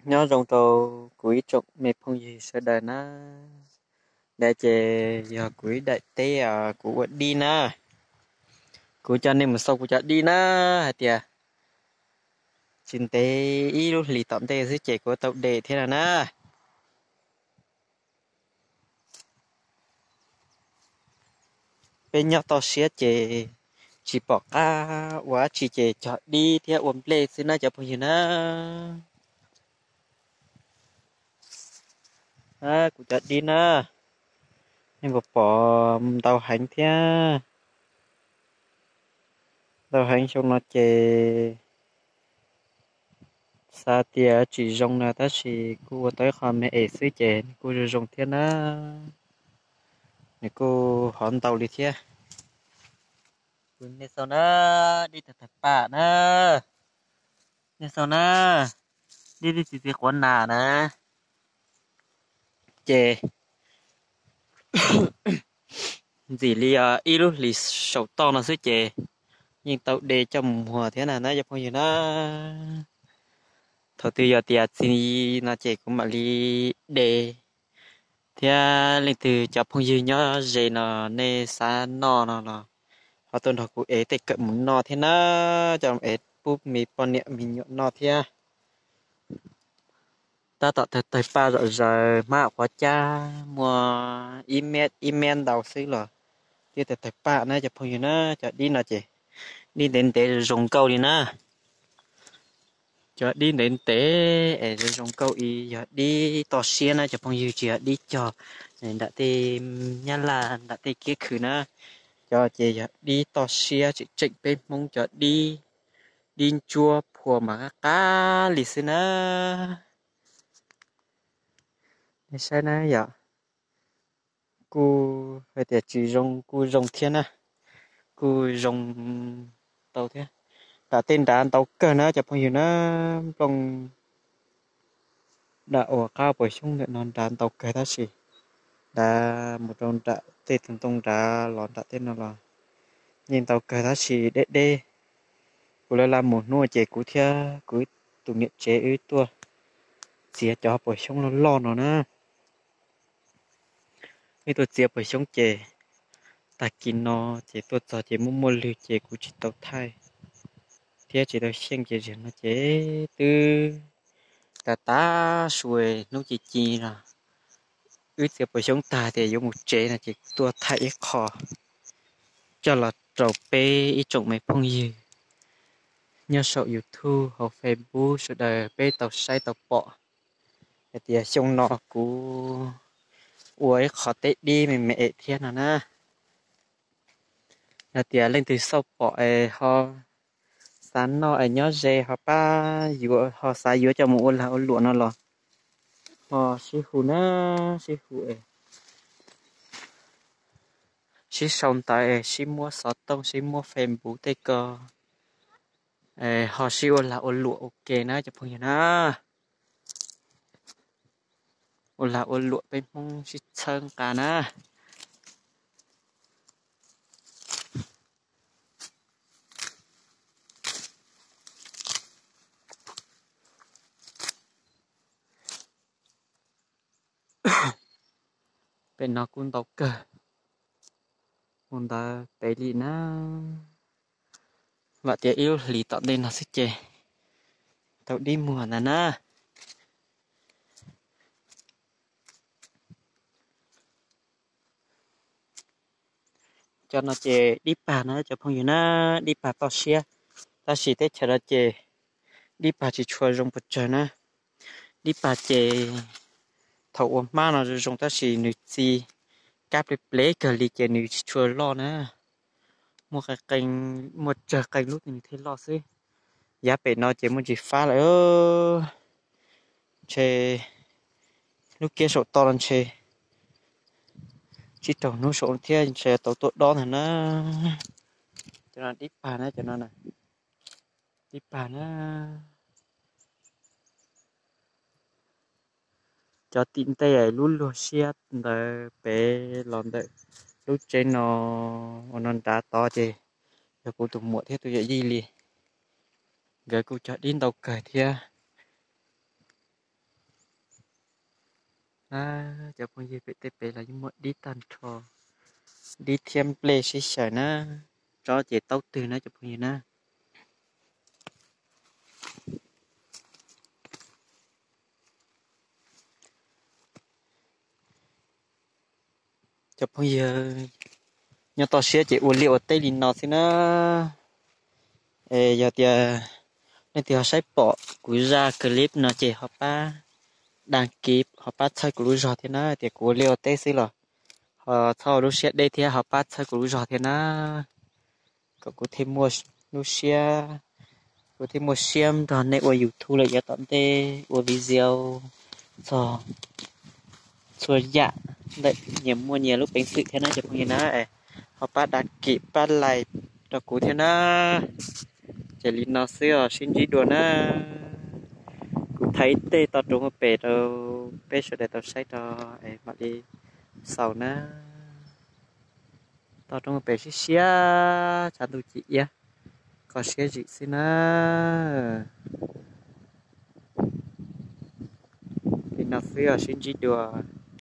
Nyob zoo rau kuv ib tsoom me phooj ywg sawv daws na. Ntawm ces yog kuv ib daim teb kuv ua dib na. Kuv coj nej mus xauj kuv cov dib na, hais tias tsis ntev ib lub hlis tom ntej xwb ces kuv tau de thiab no na. Peb nyob toj siab ces tsis pom qab ua dab tsi ces cog dib thiab ua nplej xwb na cov phooj ywg na. Kuv cov dib na, nej puas pom, ntau heev thiab. Ntau heev xyoo no ces xav tias tsis zoo na tab sis kuj ua tau ib qho me es xwb ces nws kuj zoo zoo thiab na. Nws kuj hov ntau li thiab. Nej xauj na, dib tawg tawg paj na. Nej xauj na, dib dib txiv txiv quav nas na. Ces ntxim li ib lub hlis saum toj no xwb ces yeej tau de coj mus muag thiab na cov phooj ywg na. Thaum twg yog tias txi no ces kuv mam li de. Thiab leej twg cov phooj ywg nyob ze no nej xav noj no los ho tuaj nrog kuv ev tej kawm mus noj thiab na, coj ev pub me poj niam me nyuam noj thiab. Tab tom tawg tawg paj zom zaws, hmab quav cab muaj ib me ib me ntau xwb los twb tawg tawg paj na cov phooj ywg na. Cov dib no ces dib ntev ntev zoo nkauj li na. Cov dib ntev ntev es zoo zoo nkauj ib yam dib toj siab na cov phooj ywg, tsis yog dib cog nram tej Nyab Laj nram tej kiab khw na. Cov ces yog dib toj siab tseem tseem peb Hmoob cov dib, dib ntsuab phua mas qab qab li xwb na. Nej saib na yom, kuj hais tias tsis zoo kuj zoo thiab na, kuj zoo tau thiab. Nram tej nrad ntau kawg na cov phooj ywg na, nplooj nram uas qab puas xyoob ntawm no nrad ntau kawg tab sis nrad mus rau nram tej tus ntoo nrad los nram tej no los yeej ntau kawg tab sis deb deb. Kuv laj laj mus hnub ces kuv thiab kuv tus niam tsev wb tuaj txiav cov puas xyoob loj loj no na. Wb tuaj txiav puas xyoob ces tag kis no ces tuaj txog ces muaj muaj lwg ces kuv tsis tau thaij thiab tsis tau xyeej ces zaum no ces twb tas tas su, hnub ci ci no wb txiav puas xyoob tag tias yuav mus tsev no ces tuaj thaij ib qho coj los rau peb ib tsoom me phooj ywg nyob saum YouTube hauv Facebook sawv daws peb tau saib tau pom hais tias xyoo no kuv ua ib qho teb dib me me es thiab no na. Yog tias leej twg xauj pom es ho xav noj es nyob ze ho pab yuav, ho xav yuav coj mus ua lag ua luam no los ho sib hu na, sib hu es sib sau ntawv es sib muab xov tooj sib muab Facebook tej ko, ho sib ua lag ua luam ua ke na cov phooj ywg na. Ua lag ua luam peb Hmoob sib txhawb nqa na. Pem no kuj ntau kawg, mus ntawd pem li na. Vam tias ib lub hlis tom ntej no xwb ces tau dib muag ntag na. Cov no ces dib pag na cov phooj ywg na, dib pag toj siab, tab sis teb chaws no ces dib pag tsis tshua zoo pes tsawg na. Dib pag ces thaum ua hmab no zoo zoo tab sis nws txi kab plev plev kawg li ces nws tsis tshua loj na. Muaj qee, muaj tsawg qee lub nws thiaj loj xwb. Yav pem no ces muaj ntsis fab lawm, ntshe lub kiab saum toj no ntshe tsib rau hnub saum thiab ntshe tau tuaj dob ntag na. Cov no dib pag na, cov no dib pag na. Cov tim ntej lub luag siab ntawd pem los ntawm lub tsev no uas no nrad tod ces yog kuv tus muam thiab tus yawm yij li. Nkawd kuj cog dib ntau kawg thiab. Na, cov phooj ywg, pem tej pem los yeej muaj dib tag nrho, dib thiab nplej sib xyaw na, tsob ces taub twg na cov phooj ywg na. Cov phooj ywg, nyob toj siab ces ua liaj ua teb li no xwb na. Es yog tias leej twg ho saib pom kuv zaj clip no ces ho pab đăng ký, ho pab txhawb kuv lub zog thiab na, tias kuv ua liaj ua teb xwb los ho txhob ua lub siab deb thiab ho pab txhawb kuv lub zog thiab na, kom kuv thiaj muaj lub siab, kuv thiaj muaj siab nrog nej ua YouTube lawm yav tom ntej, ua video txog txhua yam ntawm nyias muaj nyias lub peev xwm thiab na cov phooj ywg na. Ho pab đăng ký pab like rau kuv thiab na. Ces li no xwb os, sib ntsib dua na. Kuv thaij tej to roob ua pem rau peb sawv daws tau saib rau es mam li xaus na. To roob ua pem siab siab, tshav ntuj ci iab, kho siab zim xwb na. Li no xwb os, sib ntsib dua.